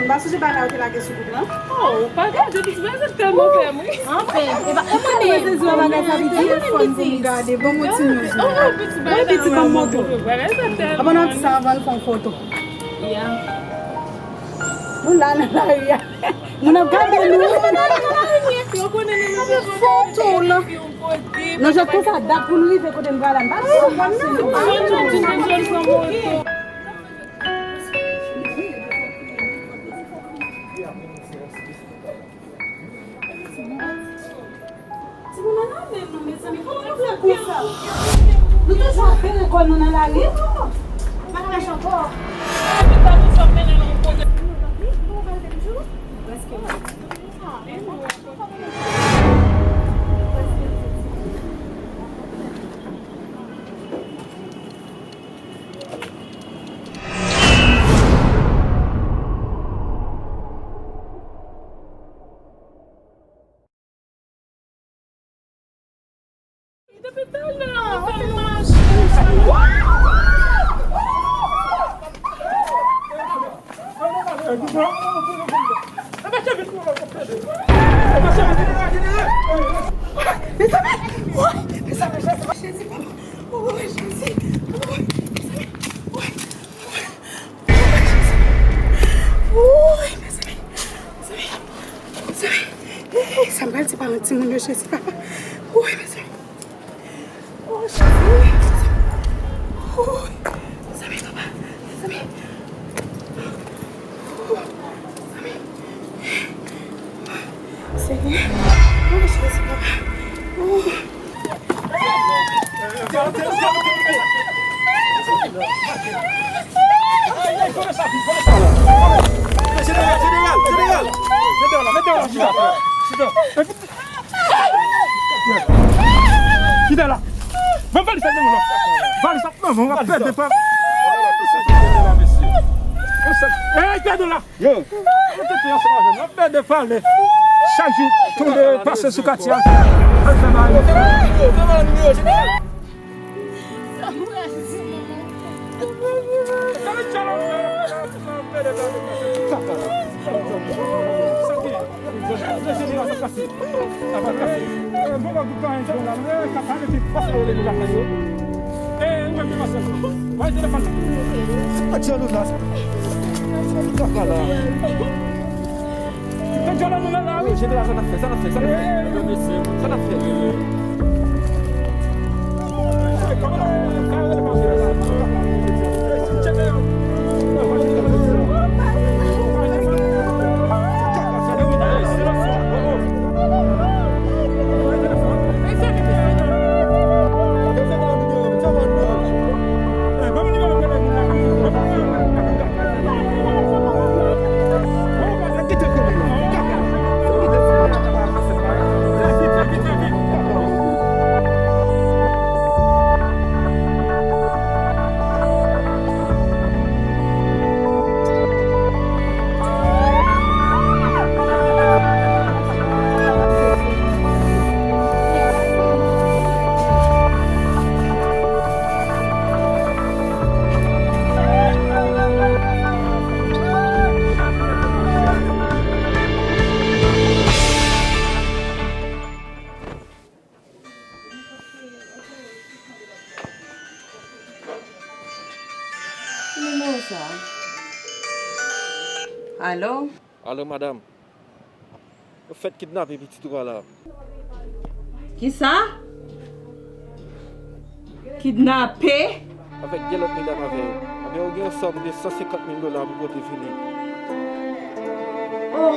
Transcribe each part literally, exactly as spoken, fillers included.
M pa sonje bagay ou te lage sou group lan. Oh, ou pa gade, pitit bagay sa tèlman fè m ri. Anfen, e pa, e mwen menm. Mwen sezi yon bagay sa, pitit. Telefòn pou m gade, ban m yon ti manje. Oh, pitit bagay sa. Wi, pitit, ban m montre w. Bagay sa tèlman. Aban n ap di sa, avan l fè yon foto. Ya. Nou la nan lari a. Moun ap gade nou. Yo konnen nou fè foto la. Nan jan konsa, dat pou nou rive kote n prale a, n pa konn sa. Timoun nan nan men nou, mezanmi. Kòman nou fè konsa? Nou toujou ap pere kò nou nan lari. Pa nan lach ankò. Depi talè, ou fè m mache. Mezanmi, woy, mezanmi, Jezi, Jezi, papa. Woy, Jezi, woy, mezanmi, woy. Woy, mezanmi, mezanmi, mezanmi. Eh, sa m pral di paran timoun yo, Jezi, papa. Woy, mezanmi. Oh, Jezi, mezanmi. Woy, mezanmi, papa, mezanmi. Woy, mezanmi. Senyè. Oh, Jezi, papa. Oh. Jeneral, jeneral, jeneral. Mete w la, mete w la, chita. Chita. Chita la. Ban m valiz sa nan men w la. Valiz sa nan men w, w ap pèdi tan. Ey, pèdi la. Yo. Mwen te te ansanm avè l. N ap pèdi pale. Chak jou, tonbe, pase sou katye a. Al fè bagay. Sa m pral di, manman. Jeneral, sa n ap fè, sa n ap fè, sa n ap fè, sa n ap fè. Ki nimewo sa? Alo? Alo, madanm. Yo fèk kidnape pitit ou a la. Kisa? Kidnape? Avèk de lòt medam avè yo. Ebyen, yo gen yon sòm de san senkant mil dola pou pote vini. Oh!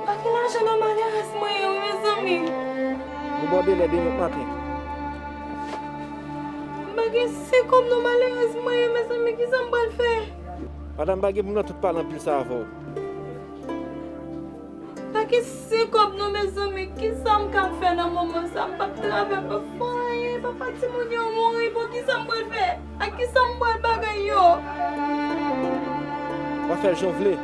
Pa gen lajan nan malerèz mwen ye wi, mezanmi. Nou bò Belè demen maten. M pa gen senk kòb nan malerèz mwen ye, mezanmi, kisa m pral fè? Madanm, m pa gen pou m nan tout pale anpil sa avè w. Pa gen senk kòb non, mezanmi. Kisa m ka fè nan moman sa? M p ap travay, m p ap fè anyen. Papa timoun yo mouri. Bon, kisa m pral fè? Ak kisa m pral bagay yo? W a fè l jan w vle.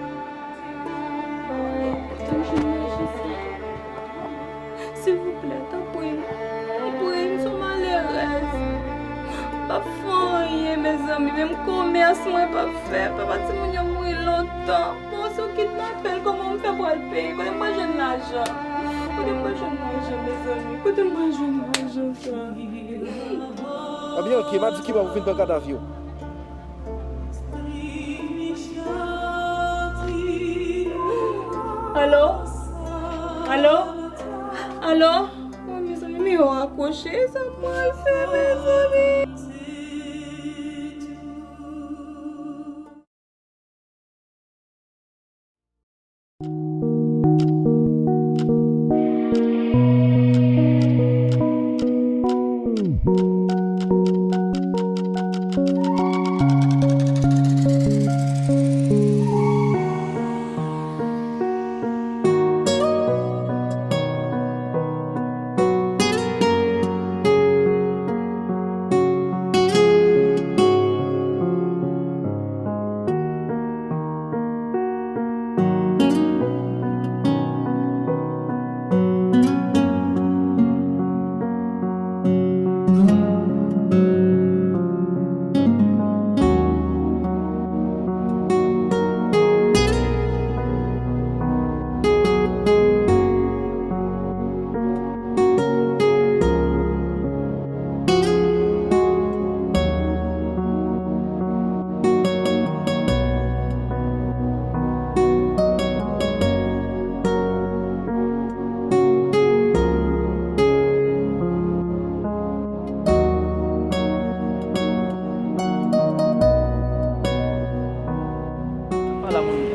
Silvouplè, tanpri m. Tanpri m, se yon malerèz. M p ap fè anyen, mezanmi. Menm komès mwen p ap fè. Papa timoun yo mouri lontan. Bon, Si w kidnape l, kòman m fè pral peye? Kote m pral jwenn lajan? Kote m pral jwenn lajan, mezanmi? Kote m pral jwenn lajan sa? Ebyen, ok, m a di ki bò pou vin pran kadav yo. Alo? Alo? Alo? Alo? Oh, mezanmi, men yo rakwoche, sa m pral fè, mezanmi?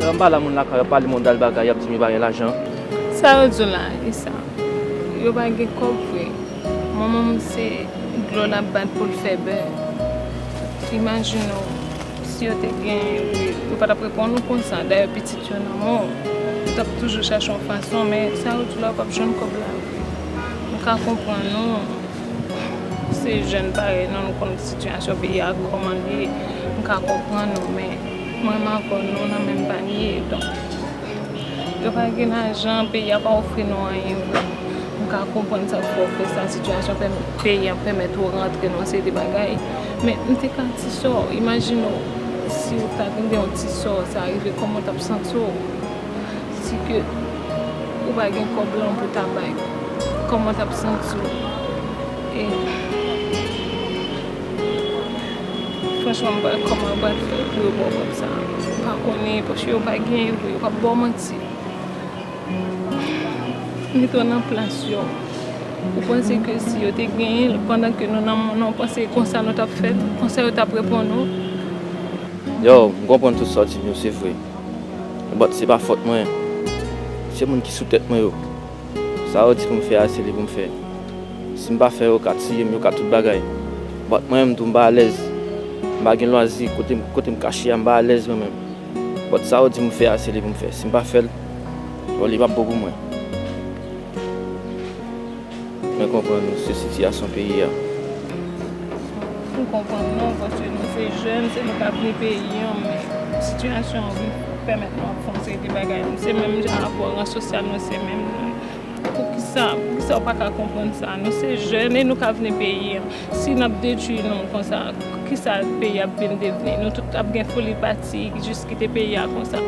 Anba la moun lakay, ap pale moun dal bagay, ap di m yo pa gen lajan. Sa yo di w la, e sa? Yo pa gen kòb vre. Manman m se dlo l ap bat pou l fè bè. Imajine w, si yo te gen, yo, yo pa t ap reponn ou konsa. Dayè, pitit yo nan men w, yo t ap toujou chache yon fason, men sa yo di w la, yo p ap jwenn kòb la vre. M ka konprann nou. Se jèn parèy nou, nou konn sitiyasyon peyi a kòman l ye. M ka konprann nou, men mwen menm avè w, nou nan menm panye. Donk, yo pa gen lajan, peyi a pa ofri nou anyen vre. M ka konprann sa k fè w fè sa, sitiyasyon pèm-, peyi a pèmèt ou rantre nan yon seri de bagay. Men m te ka ti sè w, imajine w, si w ta gen yon ti sè, sa rive, kòman w t ap santi w? Si ke ou pa gen kòb lan pou ta bay, kòman w t ap santi w? E, franchman, m pa wè kòman w pral fè pou yo ba w kòb sa. M pa konnen, paske yo pa genyen vre, yo p ap ba w manti. Mete w nan plas yo. Ou panse ke si yo te genyen l, pandan ke nou nan mòn nan, ou panse konsa nou t ap fè l? Konsa yo t ap reponn ou? Yo, m konprann tout sa w di m yo, se vre. But se pa fòt mwen. Se moun ki sou tèt mwen yo. Sa yo di pou m fè a, se li pou m fè. Si m pa fè, yo ka tiye m, yo ka tout bagay. But mwen menm tou, m pa alèz. M pa gen lwazi, kote m, kote m kache a, m pa alèz mwen menm. But sa yo di m fè a, se li pou m fè. Si m pa fè l, bon, li p ap bon pou mwen. Mwen konprann nou, se sitiyasyon peyi a. M konprann nou, paske nou se jèn, se nou k avni peyi an, men sitiyasyon an vin pèmèt nou ap fè yon seri de bagay. Nou se menm jan avè w, ran sosyal nou se menm. Poukisa, poukisa w pa ka konprann sa? Nou se jèn e nou k avni peyi an. Si n ap detwi nou konsa, kisa peyi a ap vin devni? Nou tout ap gen foli pati, jis kite peyi a konsa.